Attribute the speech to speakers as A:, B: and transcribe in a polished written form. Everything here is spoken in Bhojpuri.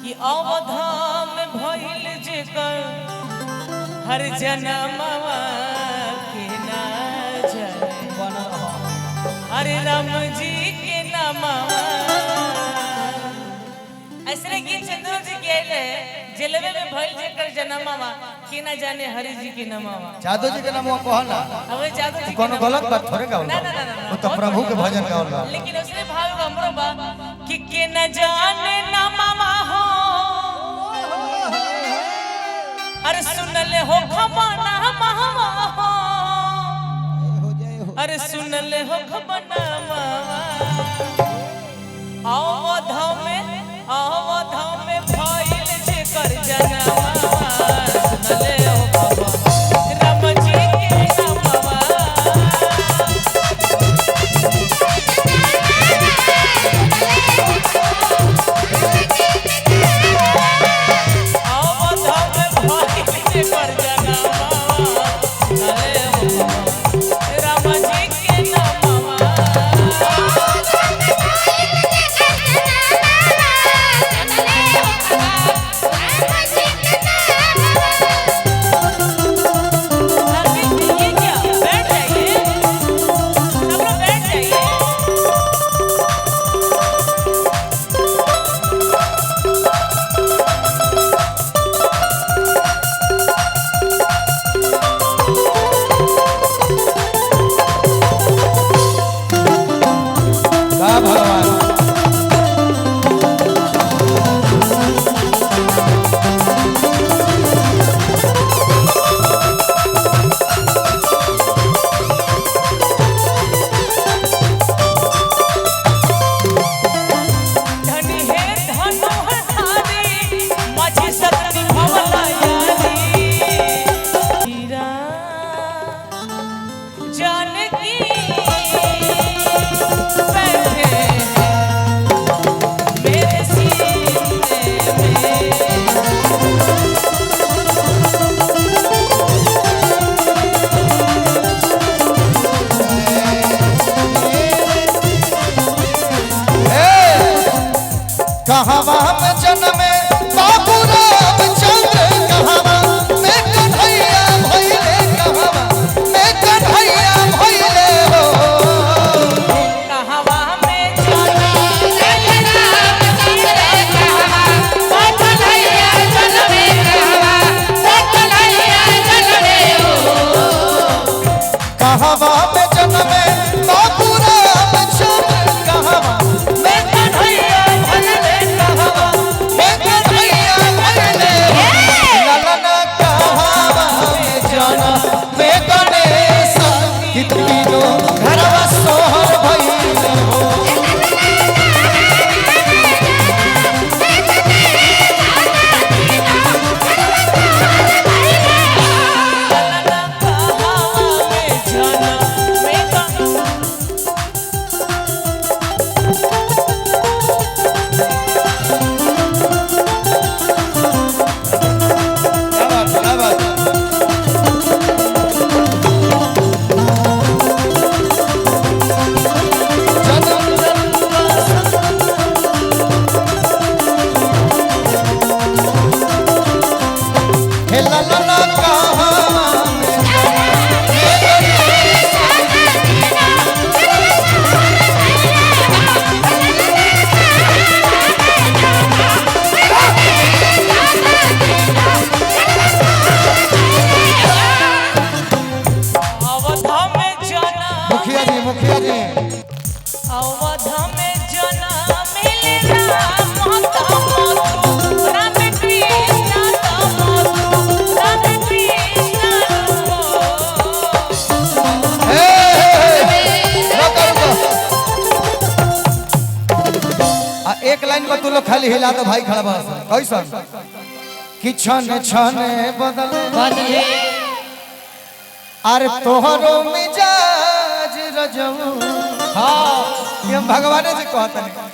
A: कि अवधाम भइल जेकर हर जनमवा के ना जाने, हरे राम जी के नामवा। ऐसने गीत चंद्र जी के आइले जेलवे में भइल जेकर जनमवा के ना जाने हरि जी के नामवा।
B: जादव जी के नाम कहो ना।
A: अबे जादव जी के
B: कोनो
A: नाम-
B: गलत बात थोड़े गावल
A: ना
B: बा।
A: ना ना ना,
B: वो तो
A: बहुत
B: प्रभु के
A: बढ़िया।
B: भजन गावल बा।
A: लेकिन उसने भाव हमरो बा कि के न जाने ना मामा हो, अरे सुनले हो खबाना मामा हो, अरे सुनले हो खबाना मामा। अवध में भइल जेकर जनवा, सुनले हो खबाना राम जी के नामवा। अवध में भइल जेकर जनवा, सुनले हो राम जी के नामवा। अभी ये क्या, बैठ जाइए सब लोग, बैठ जाइए।
B: वाह भगवान।
A: धन हे धनु हठारी माझी सती भवला यारी, हीरा जानकी बैठे हैं मेरे सीने में।
B: कहवा में जन्मे बाबू रामचंद्र, कहवा में कन्हैया भइले, कहवा में कन्हैया भइले हो।
A: कहवा में जाना
B: कहवा में जन्मे बाबू रामचंद्र, कहवा में कन्हैया भइले, कहवा में कन्हैया भइले हो। ललना कहवा में जन्मे गणेश, कि तीनों घरवा सोहर भइले हो।
A: कहवा में जाना मैं
B: क्या बात, क्या बात। जन्म जन्म का हे ललना कहवा में
A: अवध में जाना,
B: मुखिया जी, मुखिया जी।
A: अवध में जाना मिल राम तमतु, राम कृष्ण तमतु, राम कृष्ण तमतु।
B: हे, हे, हे, रुको, रुको। आ एक लाइन में तू लोग खाली हिला दो भाई, खड़ा बा कैसन कि छन छन बदले अरे तोहरो मिजाज रजऊ। हाँ, ये हम भगवाने जी कहते हैं।